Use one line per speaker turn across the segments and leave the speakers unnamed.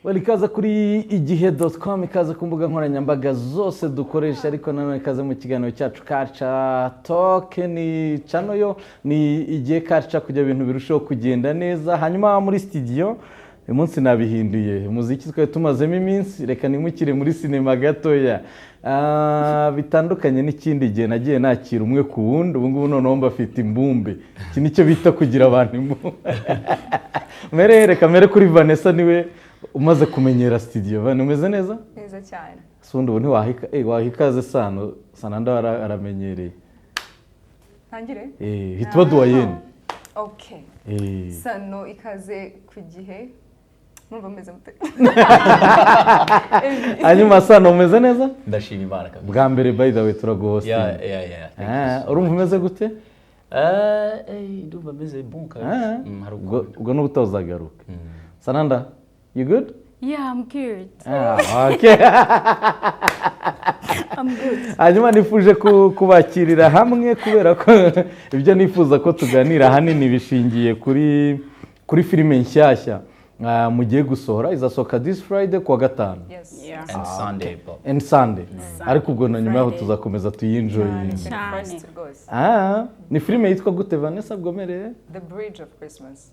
Well, ikaze kuri igihe.com, ikaze ku mbuga nkoranyambaga zose dukoresha, ariko nanone ikaze mu kiganiro cyacu Culture Talk. Ni channel yo ni Igihe Culture, kugira ibintu birusheho kugenda neza. Hanyuma muri studio uyu munsi nabihinduye umuziki twari tumazemo iminsi, reka nimukire muri sinema gatoya. Bitandukanye n'ikindi gihe nagiye nakira umwe ku wundi, ubu ngubu noneho mbafite imbumbe. Iki nicyo bita kugira abantu imbumbe. Mere reka mere kuri Vanessa, niwe umaze kumenyera studio. Vane, umeze neza?
Neza cyane.
Si ubundi ubu ntiwahika waha ikaze Sano. Sananda aramenyereye.
Ntangire?
Hita uba duwayeni.
Okay. Sano, ikaze ku Gihe. Murumva mumeze mute?
Hanyuma Sano, umeze neza?
Ndashima Imana kabisa.
Bwa mbere, by the way, turaguhostinga.
Yeah, thank you so
Urumva umeze gute?
Ndumva meze bon kabisa. Hari ukuntu.
Ubwo n'ubutaha uzagaruka. Sananda, you good?
Yeah, I'm good.
Ah, okay.
I'm good.
Hanyuma nifuje kubakirira hamwe kubera ko ibyo nifuza ko tuganira ahanini bishingiye kuri filime nshyashya mugiye gusohora. Izasohoka this Friday, kuwa gatanu.
Yes.
Yeah.
And Sunday, but
And Sunday, ariko ubwo na nyuma yaho
Friday.
tuzakomeza tuyinjoyinge.
Cyane.
First rwose.
Ni filime yitwa gute, Vanessa Bwomereye?
The Bridge of Christmas.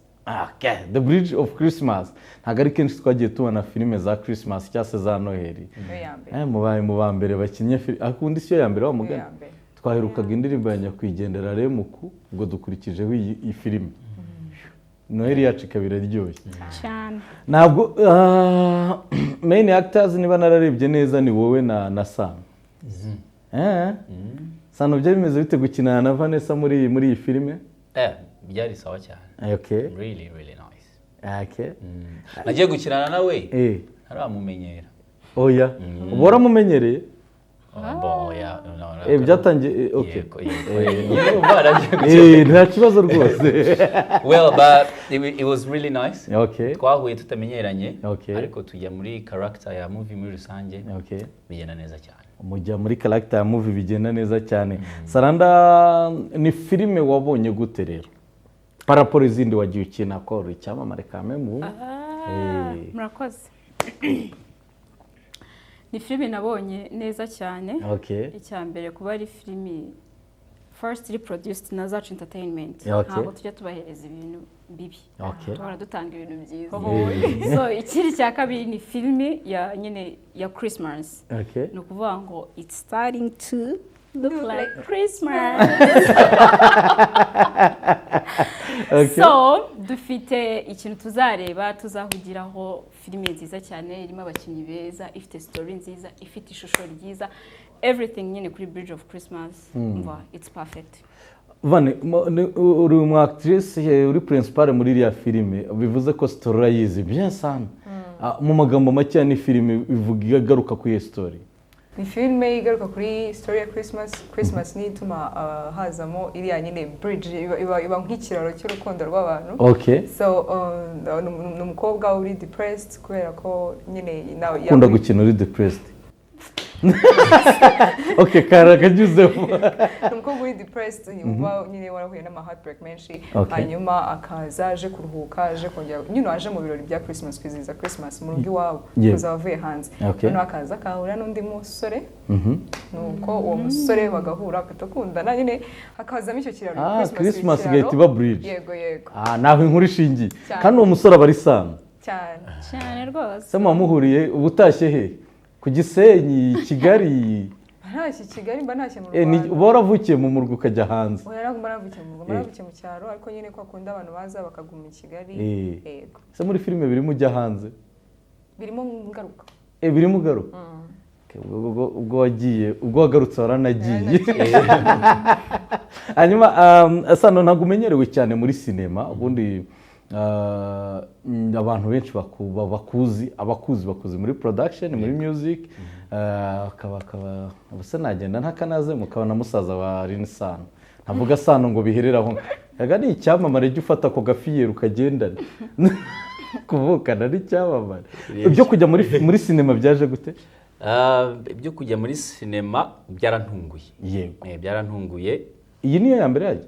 Okay. The Bridge of Christmas. Ntabwo ari kenshi twagiye tubona filime za Christmas cyangwa se za Noheli.
Niyo ya mbere.
Mubaye mu ba mbere bakinnye filime, ariko ubundi siyo ya mbere wa
Niyo
mugani.
ya mbere.
Twaherukaga indirimbo ya nyakwigendera Remuku, ubwo dukurikijeho iyi filime, Noheli yacu ikaba iraryoshye.
Cyane.
Ntabwo main actors, niba nararebye neza, ni wowe na Sano. Sano, byari bimeze bite gukinana na Vanessa muri iyi filime?
Byari sawa cyane. Really, really nice. Nagiye gukinana nawe ntaramumenyera.
Oya, uba waramumenyereye?
Oh, bon, yeah, no,
Byatangiye, okay.
Yego. Urumva nagiye gukina.
Nta kibazo rwose.
Well, but it was really nice. Twahuye tutamenyeranye, ariko tujya muri character ya movie muri rusange, bigenda neza cyane.
Mujya muri character ya movie, bigenda neza cyane. Saranda, ni filime wabonye gute rero par rapport izindi wagiye ukina, ko uri icyamamare kame mu
Murakoze. Ni filime nabonye neza cyane. Icya mbere, kuba ari filimi first reproduced na Zacu Entertainment, ntabwo tujya tubahereza ibintu bibi, duhora dutanga ibintu byiza. So ikindi cya kabiri, ni filimi ya nyine ya Christmas. Ni ukuvuga ngo it's starting to look like Christmas. So dufite ikintu tuzareba, tuzahugiraho, filime nziza cyane irimo abakinnyi beza, ifite story nziza, ifite ishusho ryiza, everything nyine kuri Bridge of Christmas. Umva, it's perfect.
Vane, uri umu actrice, uri principal muri iriya filime, bivuze ko story urayizi bien sana. Mu magambo make, ni filime ivuga, igaruka kuri iyo story?
Ni filime igaruka kuri story ya Christmas. Christmas niyo ituma hazamo iriya nyine bridge, iba nk'ikiraro cy'urukundo rw'abantu. So ni umukobwa uri depressed kubera ko nyine nawe
Ukunda gukina uri depressed. Okay, kara kanyuzemo.
Ni umukobwa uri depressed, uba nyine warahuye n'ama heartbreak menshi. Hanyuma akaza aje kuruhuka, aje kongera nyine aje mu birori bya Christmas, kwizihiza Christmas mu rugo iwabo, kuza avuye hanze. Noneho akaza akahura n'undi musore, nuko uwo musore bagahura, bagakundana, nyine hakazamo icyo kiraro.
Christmas
ikiraro.
Igahita iba bridge.
Yego.
Naho inkuru ishingiye.
Cyane.
Kandi uwo musore aba ari Sano?
Cyane.
Cyane rwose.
Se muhuriye uba utashye he? Ku Gisenyi, Kigali?
Ntashye i Kigali, mba ntashye mu Rwanda.
Uba waravukiye mu murwa ukajya hanze?
Oya, ntabwo mba naravukiye mu murwa, mba naravukiye mu cyaro, ariko nyine ko akunda abantu baza bakaguma i Kigali. Yego.
Se muri filime birimo ujya hanze?
Birimo ngaruka.
Birimo ugaruka. Okay, ubwo wagiye, ubwo wagarutse waranagiye. Hanyuma Sano, ntabwo umenyerewe cyane muri sinema. Ubundi abantu benshi bakuzi, abakuzi bakuzi muri production, muri music, akaba ubuse nagenda ntakanaze mukaba na musaza wa Alyn Sano. Ntavuga Sano ngo biherere aho. Yaga ni icyamamare, jya ufata ako gafiyeri ukagendana, kuvukana n'icyamamare. Ibyo kujya muri sinema byaje gute?
Ibyo kujya muri sinema byarantunguye. Byarantunguye.
Iyi niyo ya mbere yajya?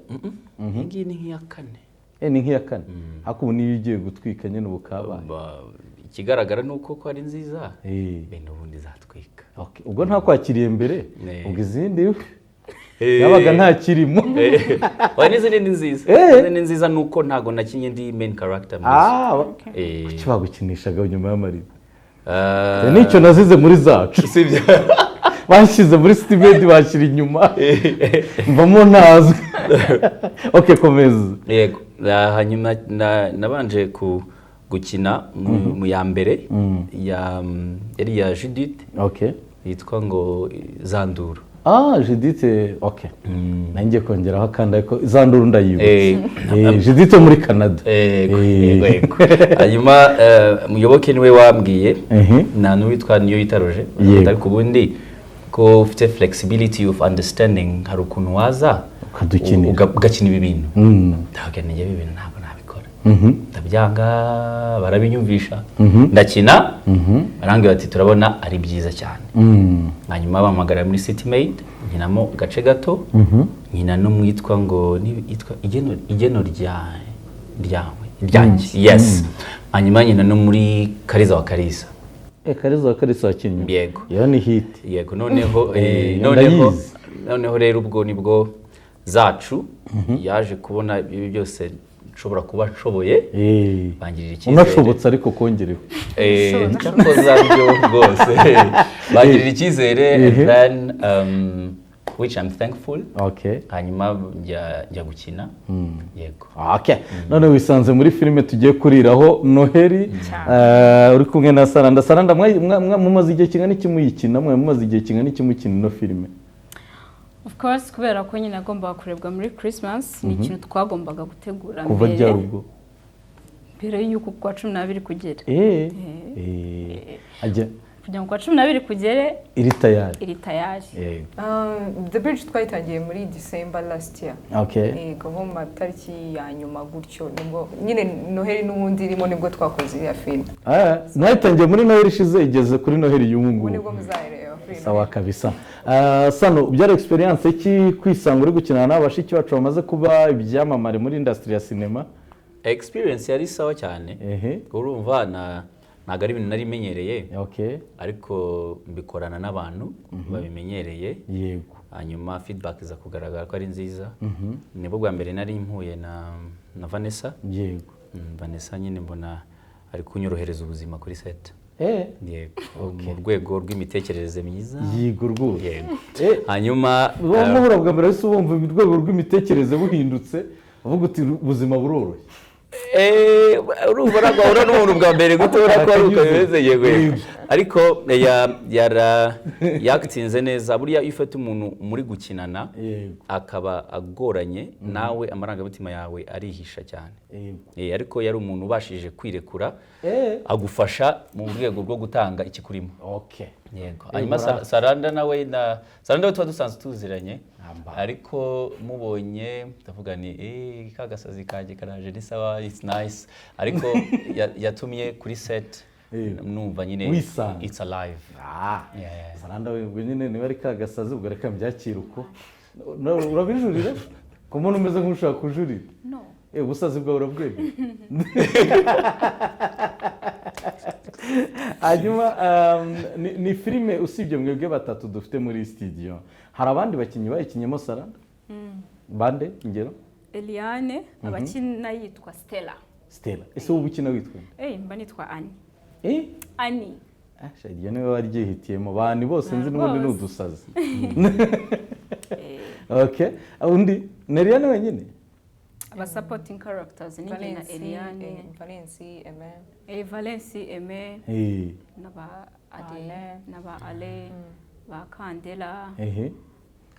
Iyi ngiyi ni nk'iya kane.
Ni nk'iya kane, ariko ubu niyo ugiye gutwika nyine, ubu kabaye.
Ikigaragara ni uko ko ari nziza, n'ubundi zatwika.
Ubwo ntakwakiriye mbere, ubwo izindi yabaga ntakirimo.
Oya, n'izindi ni nziza. Izindi ni nziza nuko ntago nakinye ndi main character.
Kuki bagukinishaga nyuma y'amarido? Nicyo nazize muri zacu.
Sibyo.
Bashyize muri City bashyira inyuma. Mvamo ntazwi. Okay, komeza.
Yego. Hanyuma nabanje gukina mu ya mbere yari ya Judith.
Okay.
Yitwa ngo Zanduru.
Judith, okay. Nanjye kongeraho kandi ariko Zanduru ndayibutse. Judith muri Canada.
Yego. Hanyuma Muyoboke niwe wambwiye na n'uwitwa niyo yitaroje ariko ubundi ko ufite flexibility of understanding, hari ukuntu waza ugakina ibi bintu. Ndabwo ibi bintu ntabwo nabikora. Ndabyanga, barabinyumvisha. Ndakina, barambwira bati turabona ari byiza cyane. Hanyuma bampamagara muri City Maid, nkinamo gace gato, nkina no mwitwa ngo yitwa igeno ryawe ryanjye. Yes. Hanyuma nkina no muri Kariza wa Kariza.
Kariza wa Kariza wakinnye.
Yego.
Iyo ni hit.
Yego, noneho noneho rero ubwo nibwo Zacu yaje kubona ibi byose nshobora kuba nshoboye, bangirira icyizere.
Unashobotse ariko kongereho.
Cyakoza byo rwose. Bangirira icyizere and then which I'm thankful.
Okay.
Hanyuma njya gukina. Yego.
Okay. None wisanze muri filime tugiye kuriraho Noheli, uri kumwe na Saranda. Saranda, mumaze igihe kingana iki muyikina? Mwe mumaze igihe kingana iki mukina ino filime?
Of course, kubera ko nyine agombaga kurebwa muri Christmas, ni ikintu twagombaga gutegura
kuva ryari ubwo?
Mbere y'uko kwa 12 kugera. Kugira ngo kwa 12 kugere
iri tayari.
Iri tayari.
The Bridge twayitangiye muri December last year.
Okay.
Yego, nko mu matariki ya nyuma gutyo nibwo nyine Noheli n'ubundi irimo nibwo twakoze iriya film.
Mwayitangiye muri Noheli ishize, igeze kuri Noheli y'ubu ngubu.
Nibwo muzayireba.
Sawa kabisa. Sano, byari experience ki kwisanga uri gukina n'abashiki bacu bamaze kuba ibyamamare muri industry ya cinema?
Experience yari sawa cyane. Urumva ntabwo ari ibintu nari menyereye.
Okay.
Ariko mbikorana n'abantu babimenyereye.
Yego.
Hanyuma feedback iza kugaragara ko ari nziza. Nibwo bwa mbere nari mpuye na Vanessa.
Yego.
Vanessa nyine mbona ari kunyorohereza ubuzima kuri set. Yego. Mu rwego rw'imitekerereze myiza.
Yego rwose.
Yego. Hanyuma
muhura bwa mbere wese ubumva urwego rw'imitekerereze buhindutse, uvuga uti ubuzima buroroshye.
Urumva ntabwo wahura n'umuntu bwa mbere gutora ko ari uko bimeze. Yego. Ariko yakitinze neza. Buriya iyo ufite umuntu muri gukinana akaba agoranye, nawe amarangamutima yawe arihisha cyane. Ariko yari umuntu ubashije kwirekura, agufasha mu rwego rwo gutanga ikikurimo.
Okay.
Yego. Hanyuma Saranda nawe Saranda tuba dusanzwe tuziranye, ariko mubonye ndavuga ni ka gasazi kanjye karaje ni sawa, it's nice. Ariko yatumye kuri set numva nyine it's alive.
Saranda we nyine niba ari ka gasazi ubwo reka mbyakire uko. Urabijurira? Ko umuntu umeze nk'ushaka kujurira?
No.
Ubusazi bwawe urabwemera. Hanyuma ni filime usibye mwebwe batatu dufite muri studio, hari abandi bakinnyi bayikinyemo Saranda? Bande ingero?
Eliane, abakina yitwa Stella.
Stella. Ese wowe ukina witwa?
Mba nitwa Annie. Annie.
Iryo niwe waryihitiyemo, bani bose nzi n'ubundi ni udusazi. Okay. Undi ni Eliane wenyine?
Aba supporting characters ni na Eliane,
Valensi, Aime.
Valensi, Aime, n'aba Ade, n'aba Ale, ba Kandela.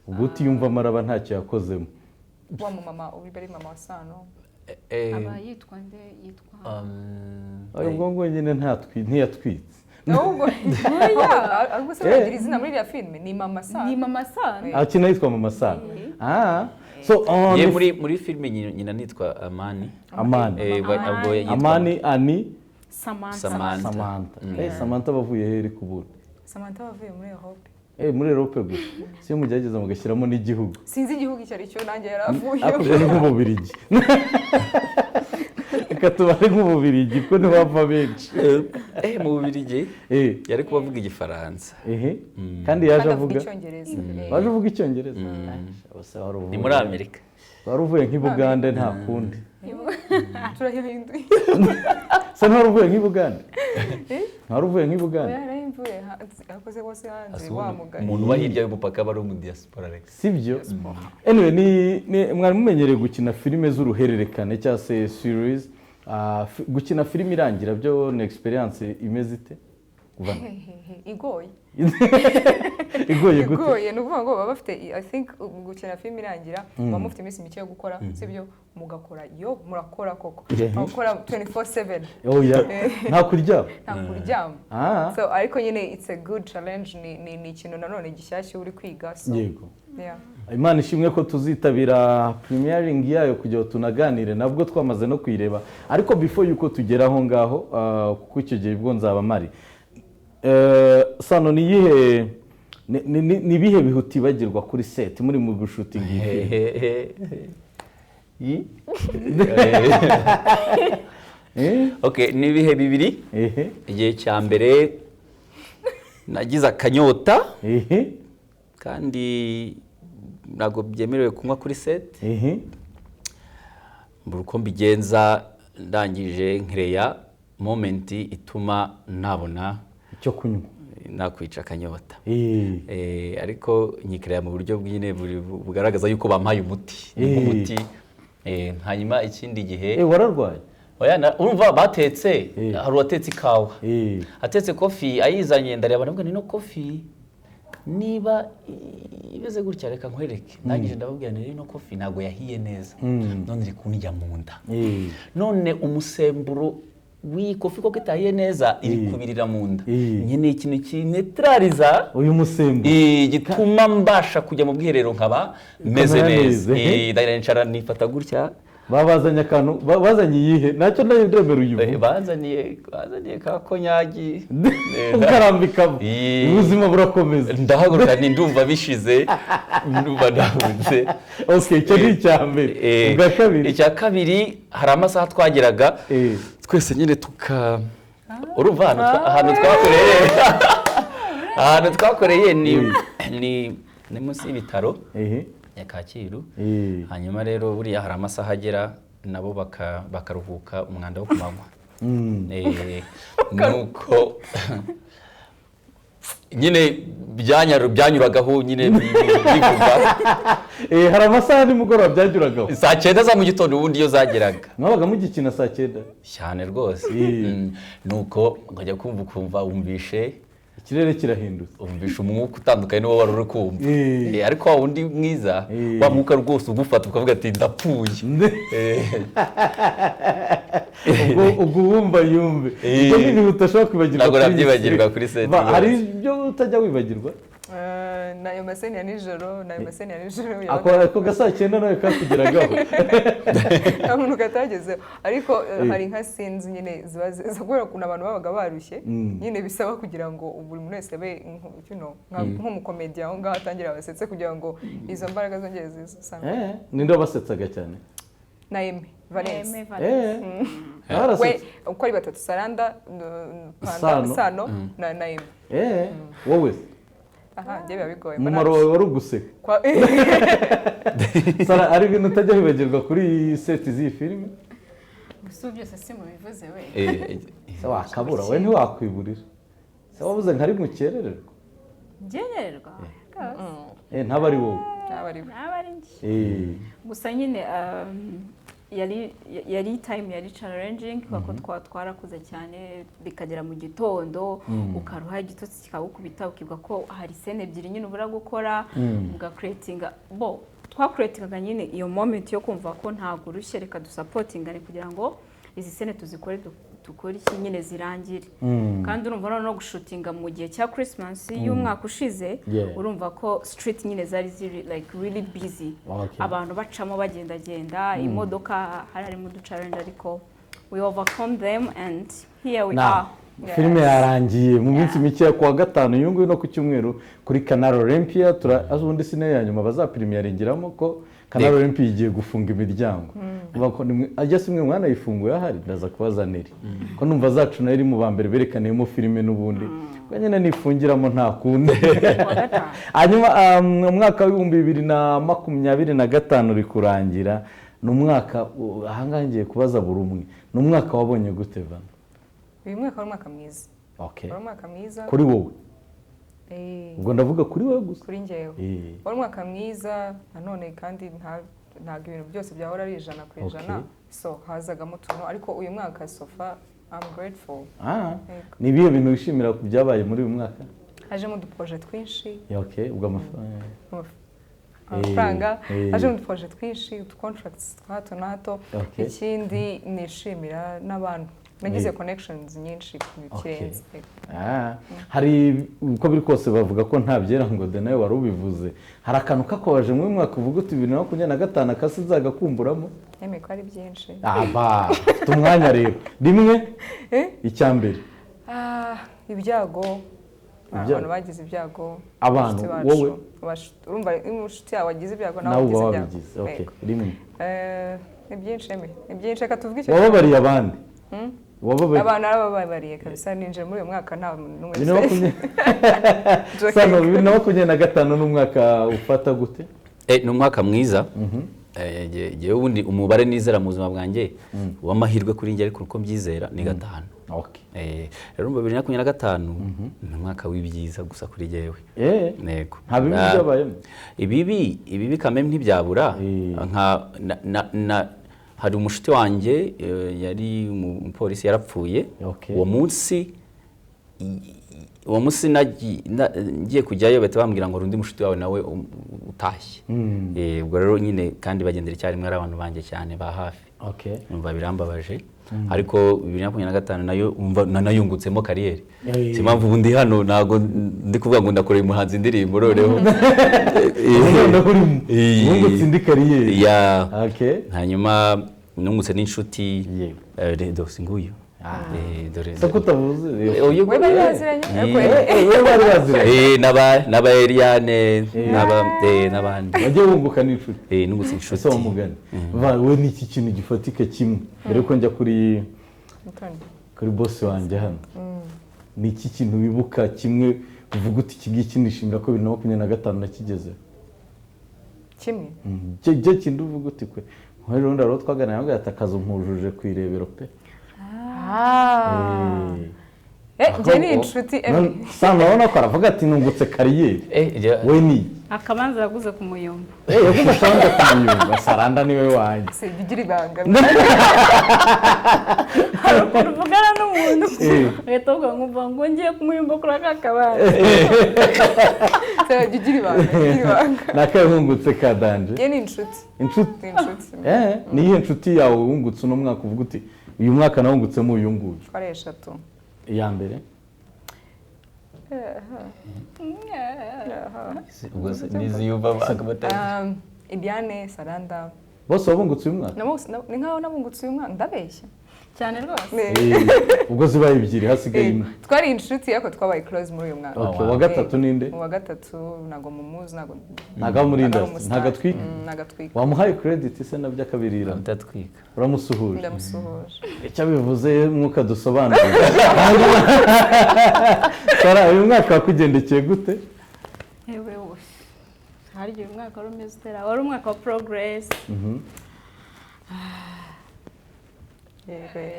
Ubwo utiyumva amaraba ntacyo yakozemo.
Wa mama uri bari mama wa Sano.
Aba yitwa nde? Yitwa
ubwo ngo nyine ntiyatwitse.
Ahubwo ahubwo se bagira izina muri iriya filime ni Mama Sano.
Ni Mama Sano.
Akina yitwa Mama Sano. So
muri filime nyina nitwa Amani.
Amani. Amani, Ani,
Samantha.
Samantha bavuye here kubura.
Samantha bavuye muri Europe.
Muri Europe gusa. Si mugerageza mugashyiramo n'igihugu.
Sinzi igihugu icyo ari cyo nanjye yaravuye.
Ariko ni nk'Ububirigi. Reka tubare nk'Ububirigi ko ntibava benshi.
Mu Bubirigi yari kuba avuga Igifaransa.
Kandi yaje avuga
Icyongereza.
Waje uvuga Icyongereza.
Ni muri Amerika.
Wari uvuye nk'i Bugande nta kundi.
Turahinduye.
Se ntwari uvuye nk'i Bugande? Ntwari uvuye nk'i Bugande?
Yaramvuye akoze hose hanze wa mugani.
Umuntu uba hirya y'umupaka aba ari mu diaspora reka.
Sibyo? Anyway, ni mwari mumenyereye gukina filime z'uruhererekane cyangwa se series. Gukina filime irangira byo ni experience imeze ite?
Igoye.
Igoye gute?
Igoye ni ukuvuga ngo baba bafite, I think gukina filime irangira muba mufite iminsi mike yo gukora, sibyo? Mugakora yo murakora koko. Mugakora 24/7.
Oya, nta kuryama.
Nta kuryama. So ariko nyine it's a good challenge, ni ikintu nanone gishyashya uri kwiga, so.
Yego. Imana ishimwe ko tuzitabira premiering yayo kugira ngo tunaganire nabwo twamaze no kuyireba, ariko before yuko tugera aho ngaho, kuko icyo gihe ubwo nzaba mari. Sano, ni iyihe ni ibihe bihe utibagirwa kuri set muri mu gushutinga iyi film?
Okay, ni ibihe bibiri. Igihe cya mbere nagize akanyota kandi ntabwo byemerewe kunywa kuri set. Mbura uko mbigenza, ndangije nkereya moment ituma nabona
icyo kunywa,
nakwica akanyota. Ariko nyikereya mu buryo bw'ine bugaragaza yuko bampaye umuti. Umuti. Hanyuma ikindi gihe
wararwaye?
Oya, urumva batetse, hari uwatetse ikawa. Atetse kofi ayizanye, ndareba ndavuga ni no kofi niba imeze gutya reka nkwereke. Ndangije ndababwira nti no kofi ntago yahiye neza. None iri kundya mu nda. None umusemburo w'iyi kofi koko itahiye neza iri kubirira mu nda. Nkeneye ikintu kinetraliza
uyu musemburo
gituma mbasha kujya mu bwiherero nkaba meze neza. Ndaricara nifata gutya.
Babazanye akantu, bazanye iyihe? Nacyo ndemera uyu.
Bazaniye ka konyagi.
Ukarambikamo. Ubuzima burakomeza.
Ndahaguruka nti ndumva bishize, ndumva ndahunze.
Okay, icyo ni icya mbere. Ubwa kabiri.
Icya kabiri hari amasaha twageraga twese nyine tuka urumva ahantu twakoreye. Ahantu twakoreye ni munsi y'ibitaro. Ya Kacyiru. Hanyuma rero buriya hari amasaha agera nabo bakaruhuka umwanda wo kumanywa. Nuko nyine byanyuragaho nyine bivuga.
Hari amasaha nimugoroba byanyuragaho.
Saa 9 za mu gitondo ubundi iyo zageraga.
Mwabaga mugikina saa 9?
Cyane rwose. Nuko nkajya kumva ukumva wumvishe
ikirere kirahindutse,
umvisha umwuka utandukanye n'uwo wari uri kumva. Ariko wa wundi mwiza wa mwuka rwose ugufata ukavuga ati ndapfuye.
Ubwo wumva yumve. Ibyo ni ibintu utashobora kwibagirwa.
Ntabwo nabyibagirwa kuri set.
Hari ibyo utajya wibagirwa?
Nayo maseni ya nijoro, nayo maseni ya nijoro.
Ako ga saa 9 nawe kakugeragaho.
Nta muntu katagezeho. Ariko hari nka scenes nyine ziba kubera ukuntu abantu babaga barushye, nyine bisaba kugira ngo buri muntu wese abe nk'umukomediya aho ngaho atangira abasetse kugira ngo izo mbaraga zongere zisange.
Ninde wabasetsaga cyane?
Na Aime Valence. We uko ari batatu, Saranda, Panda, Sano na Aime.
Wowe?
Aha, njye biba bigoye.
Umumaro wawe wari uguseka. Sara, ari ibintu utajya wibagirwa kuri set z'iyi filime?
Gusa byose si mubivuze we.
Se wakabura, we ntiwakwiburira. Se wabuze nkari mukerererwa.
Ngererwa?
Ntaba ari wowe.
Ntaba ari we.
Ntaba ari njye. Gusa nyine yari time yari challenging kuko twarakuze cyane bikagera mu gitondo ukaruha igitotsi kikagukubita ukibwa ko hari scene ebyiri nyine ubura gukora ugacreatinga bo twacreatingaga nyine iyo moment yo kumva ko ntago urushye reka dusupportingane kugira ngo izi scene tuzikore dukore iki nyine zirangire. Kandi urumva no gushutinga mu gihe cya Christmas y'umwaka ushize, urumva ko street nyine zari ziri like really busy. Abantu bacamo bagendagenda, imodoka hari harimo uduchallenge, ariko we overcome them and here we are.
Filime yarangiye mu minsi mike kuwa gatanu uyu nguyu no ku cyumweru kuri Canal Olympia. Ubundi sine ya nyuma bazapremiyaringiramo ko Canal Olympia igiye gufunga imiryango. Ajya si mwe mwana yifunguye ahari ndaza kubazanira. Ko numva zacu nayo iri mu ba mbere berekaniyemo filime n'ubundi. Ko nyine nifungiramo nta kundi. Hanyuma umwaka w'ibihumbi 2025 uri kurangira. Ni umwaka ahangaha ngiye kubaza buri umwe. Ni umwaka wabonye gute Vana?
Uyu mwaka wari umwaka mwiza.
Okay.
Wari umwaka mwiza.
Kuri wowe. Ubwo ndavuga kuri wowe gusa.
Kuri njyewe. Wari umwaka mwiza nanone kandi ntabwo ibintu byose byahora ari 100%. So hazagamo utuntu ariko uyu mwaka so far I'm grateful.
Ni ibihe bintu wishimira ku byabaye muri uyu mwaka?
Hajemo uduproje twinshi.
Okay, ubwo
amafaranga hajemo uduproje twinshi, utu contracts twa hato na hato. Ikindi nishimira n'abantu. Nagize connections nyinshi kirenze.
Hari uko biri kose bavuga ko nta byera ngo de nawe wari ubivuze. Hari akantu kakobaje muri mwaka uvuga uti 2025 akasi nzagakumburamo?
Yemeye ko ari byinshi.
Aba, ufite umwanya rero. Rimwe icya mbere.
Ibyago. Abantu bagize ibyago.
Abantu wowe
urumva inshuti yawe wagize ibyago nawe ugize ibyago.
Okay, rimwe.
Ni byinshi eme. Ni byinshi reka tuvuge icyo.
Wababariye abandi.
Abantu narababariye kabisa ninje muri uyu mwaka nta n'umwe.
Sano 2025 ni umwaka ufata gute?
Ni umwaka mwiza. Jewe ubundi umubare nizera mu buzima bwanjye w'amahirwe kuri njye ariko uko mbyizera ni 5.
Okay.
Rero 2025 ni umwaka w'ibyiza gusa kuri jewe. Yego.
Nta bibi byabayemo.
Ibibi kameme ntibyabura nka na hari umushuti wanjye yari umupolisi yarapfuye. Uwo munsi ngiye kujyayo bahita bambwira ngo rundi mushuti wawe nawe utashye. Ubwo rero nyine kandi bagendera icyarimwe ari abantu banjye cyane ba hafi. Umva birambabaje. Ariko 2025 nayo umva nanayungutsemo kariyeri. Si mpamvu ubu ndi hano ntago ndi kuvuga ngo ndakoreye umuhanzi indirimbo noneho.
Wungutse indi kariyeri.
Hanyuma nungutse n'inshuti. Dore nguyu.
Sako utavuze.
We bari baziranye.
We bari baziranye.
N'aba Eliane n'abandi.
Wagiye wunguka n'inshuti.
Nungutse inshuti.
Ese wamugani. We ni iki kintu gifatika kimwe mbere ko njya kuri boss wanjye hano. Ni iki kintu wibuka kimwe uvuga uti iki ngiki nishimira ko 2025 nakigezeho?
Kimwe.
Cyo kintu uvuga uti kwe. Nk'ejo bundi hari uwo twaganiriye ambwira ati akazi nkujuje ku irebero pe.
Njye ni inshuti
Sano urabona ko aravuga ati nungutse kariyeri. We ni
akabanza yaguze ku muyumba.
Yaguze akabanza ku muyumba. Saranda niwe wanjye.
Si ugira ibanga.
Hari ukuntu uvugana n'umuntu ugahita uvuga ngo ngo ngiye ku muyumba kuri aka kabanza.
Ugira ibanga.
Ni akahe wungutse ka danje?
Njye ni inshuti.
Inshuti?
Ni inshuti.
Ni iyihe nshuti yawe wungutse uno mwaka uvuga uti uyu mwaka nawungutsemo uyu nguyu?
Twari 3.
Iya mbere
Eliane, Saranda
bose wabungutse uyu mwaka?
Ni nkaho nabungutse uyu mwaka ndabeshya
cyane rwose.
Ubwo zibaye 2 hasigaye imwe.
Twari inshuti ariko twabaye close muri uyu mwaka.
Uwa gatatu ninde?
Uwa gatatu ntago mumuzi, ntago
muri industry, ntago atwika.
Ntago atwika.
Wamuhaye credit se nabyo akabirira?
Ndatwika.
Uramusuhuje?
Ndamusuhuje.
Icyo bivuze mwuka dusobanurira. Sara, uyu mwaka wakugendekeye gute?
Yewe wose. Hari uyu mwaka wari umeze utera, wari umwaka wa progress.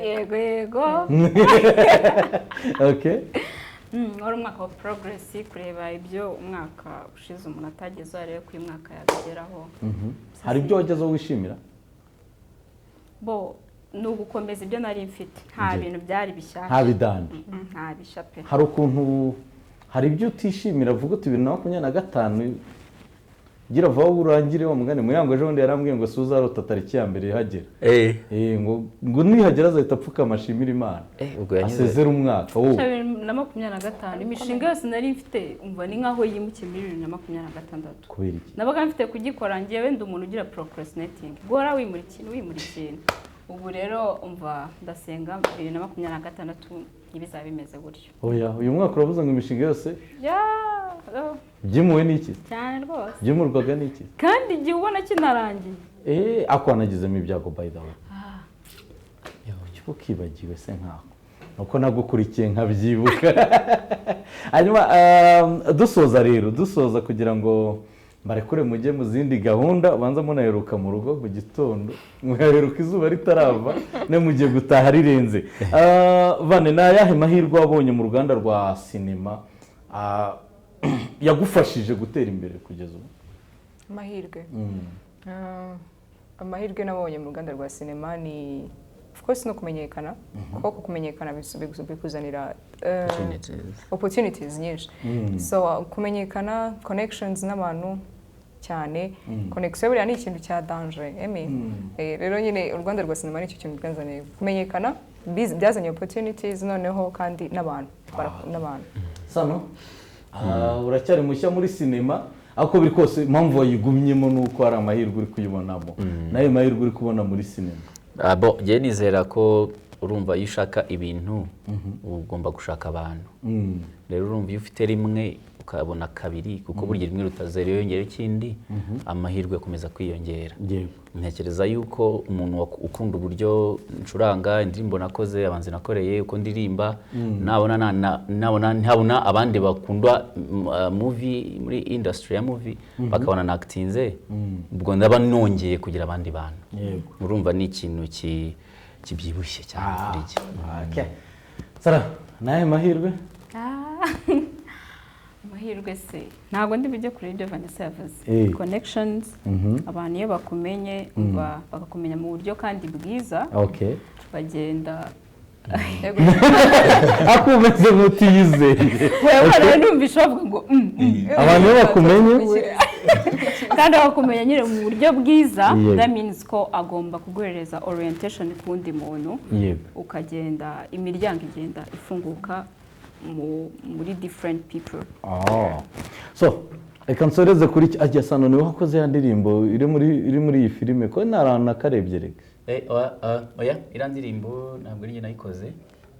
Yego yego.
Okay.
Wari umwaka wa progress, kureba ibyo umwaka ushize umuntu atagezeho arebe ko uyu mwaka yabigeraho.
Hari ibyo wagezeho wishimira?
Bo ni ugukomeza ibyo nari mfite. Nta bintu byari bishyashya.
Nta bidanje.
Nta bishya pe.
Hari ukuntu hari ibyo utishimira uvuga uti 2025 gira vuba urangire wa mugani muyango ejo bundi yarambwiye ngo suzarota tariki ya mbere ihagera. Ngo nihagera azahita apfukama ashimira Imana. Asezera umwaka wowe.
2025 imishinga yose nari mfite umva ni nkaho yimukiye muri 2026.
Kubera iki?
Nabaga mfite kugikora ngiye wenda umuntu ugira procrastinating. Guhora wimura ikintu. Ubu rero umva ndasenga 2026 ntibizaba bimeze gutyo.
Oya, uyu mwaka uravuze ngo imishinga yose?
Ya.
Byimuwe n'iki?
Cyane rwose.
Byimurwaga n'iki?
Kandi igihe ubona kinarangiye.
Ako wanagizemo ibyago by the way. Ukibagiwe se nkako nuko nagukurikiye nkabyibuka. Hanyuma dusoza rero, dusoza kugira ngo mbarekure mujye mu zindi gahunda, ubanza munaheruka mu rugo mu gitondo, mugaheruka izuba ritarava, ne mugiye gutaha rirenze. Vane, ni ayahe mahirwe wabonye mu ruganda rwa sinema yagufashije gutera imbere kugeza ubu?
Amahirwe amahirwe nabonye mu ruganda rwa sinema ni of course no kumenyekana, kuko kumenyekana bikuzanira opportunities nyinshi. So kumenyekana, connections n'abantu cyane, connection buriya ni ikintu cya danger emi. Rero nyine uruganda rwa sinema nicyo kintu byanzaniye kumenyekana, byazanye opportunities noneho kandi n'abantu n'abantu.
Sano uracyari mushya muri sinema, ariko biri kose impamvu wayigumyemo nuko hari amahirwe uri kuyibonamo. Nayo mahirwe uri kubona muri sinema?
Bo njye nizera ko urumva iyo ushaka ibintu ugomba gushaka abantu. Rero urumva iyo ufite rimwe ukabona kabiri, kuko burya rimwe rutazera yongera ikindi, amahirwe akomeza kwiyongera. Ntekereza yuko umuntu ukunda uburyo ncuranga indirimbo nakoze, abanzi nakoreye, uko ndirimba, nabona abandi bakunda movie muri industry ya movie bakabona nakitinze, ubwo ndaba nongeye kugira abandi bantu. Urumva ni ikintu kibyibushye cyane kuri njye.
Sara, naye mahirwe?
Amahirwe se ntabwo ndi bujye kure ibyo Vanessa yavuze. Connections, abantu iyo bakumenye bakakumenya mu buryo kandi bwiza, bagenda
akumeze nk'utiyizeye.
Wewe numvisha bavuga ngo
abantu iyo bakumenye
kandi bakumenya nyine mu buryo bwiza, that means ko agomba kuguhereza orientation ku wundi muntu, ukagenda imiryango igenda ifunguka muri different people.
So reka nsoreze kuri ajya Sano, niwe wakoze ya ndirimbo iri muri iyi filime, ko ntarana karebye reka.
Oya, iriya ndirimbo ntabwo ari njye nayikoze,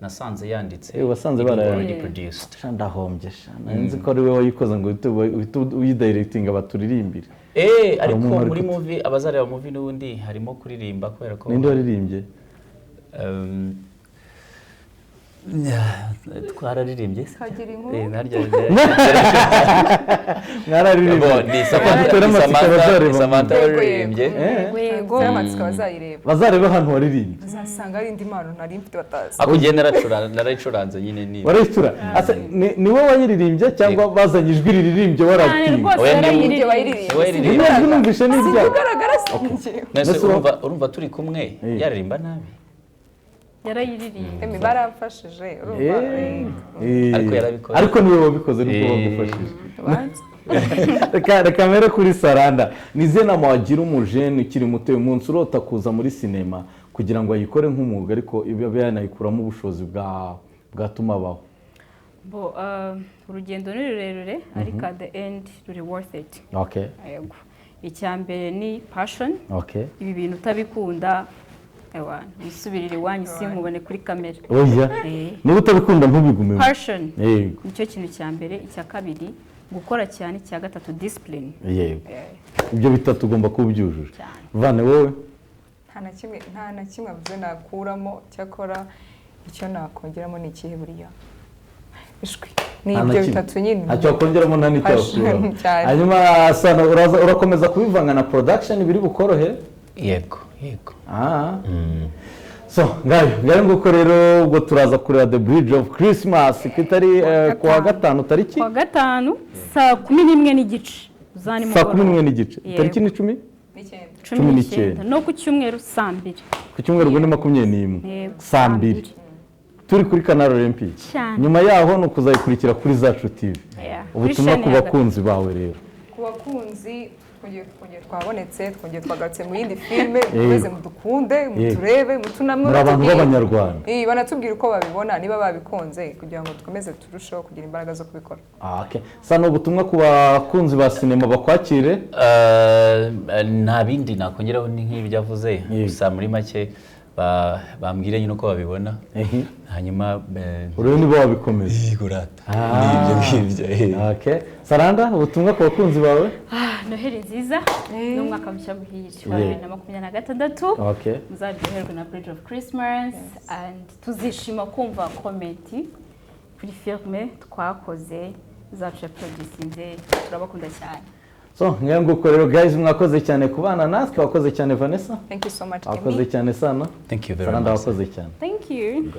nasanze yanditse.
Wasanze
barayanditse.
Ndahombye sha, nzi ko ari wowe wayikoze ngo uhite uyidirectinga baturirimbire.
Ariko muri movie abazareba movie n'ubundi harimo kuririmba kubera ko
ninde waririmbye?
Twararirimbye se?
Mwararirimbye.
Ni Samantha waririmbye.
Bazareba ahantu waririmbye.
Bazasanga ari indi mpano nari mfite batazi.
Ako njye narayicuranze nyine ni.
Warayicura? Ni wowe wayiririmbye cyangwa bazanye ijwi riririmbye waratinye?
Oya,
ni
wayiririmbye.
Ijwi numvise ni iryawe.
Ugaragara
si urumva turi kumwe yaririmba nabi.
Yarayiririmbye.
Baramfashije urumva.
Ariko yarabikoze.
Ariko niwe wabikoze nuko bagufashije. Reka mere kuri Saranda. Nize nama wagira umujene ukiri muto uyu munsi urota kuza muri sinema kugira ngo ayikore nk'umwuga, ariko ibe yanayikuramo ubushobozi bwatuma abaho.
Bo urugendo ni rurerure ariko at the end ruri worth it.
Okay.
Yego. Icya mbere ni passion.
Okay.
Ibi bintu utabikunda ewa wisubirire iwanyu sinkubone kuri kamera.
Oya. Niba utabikunda ntubigumemo.
Passion.
Yego.
Nicyo kintu cya mbere, icya kabiri gukora cyane, icya gatatu discipline.
Yego. Ibyo bitatu ugomba kubyujuje. Vane wowe?
Nta na kimwe avuze nakuramo, cyakora icyo nakongeramo ni ikihe buriya? Ishwi. Ni ibyo bitatu nyine.
Ntacyo wakongeramo nta n'icyo wakuramo. Hanyuma Sano urakomeza kubivanga na production biri bukorohere?
Yego. Yego.
So ngayo nguko rero ubwo turaza kureba The Bridge of Christmas kitari kuwa gatanu tariki?
Kuwa gatanu saa 11:30.
Saa 11:30. Tariki ni 10?
19. No ku cyumweru saa 2.
Ku cyumweru ubwo ni 21. Saa 2. Turi kuri Canal Olympic. Nyuma yaho no kuzayikurikira kuri Zacu TV. Ubutumwa ku bakunzi bawe rero.
Ku bakunzi twongeye twabonetse, twongeye twagarutse mu yindi filime, mukomeze mudukunde, muturebe, mutunamwe
muri abantu b'Abanyarwanda.
Banatubwira uko babibona niba babikunze kugira ngo dukomeze turusheho kugira imbaraga zo kubikora.
Okay. Sano ubutumwa ku bakunzi ba sinema bakwakire?
Nta bindi nakongeraho ni nk'ibyo avuze, gusa muri make Bambwire nyine uko babibona. Hanyuma
Urebe niba wabikomeza.
Yego rata. Ni ibyo ngibyo.
Okay. Saranda, ubutumwa ku bakunzi bawe?
Ah, Noheli nziza n'umwaka mushya muhire wa 2026. Muzaryoherwe na Bridge of Christmas and tuzishima kumva comment kuri filme twakoze zacu ya producinze. Turabakunda cyane.
So ngayo nguko rero guys, mwakoze cyane kubana natwe. Wakoze cyane, Vanessa.
Thank you so much.
Wakoze cyane sana.
Thank you very
Saranda,
much.
wakoze cyane.
Thank you.
Good.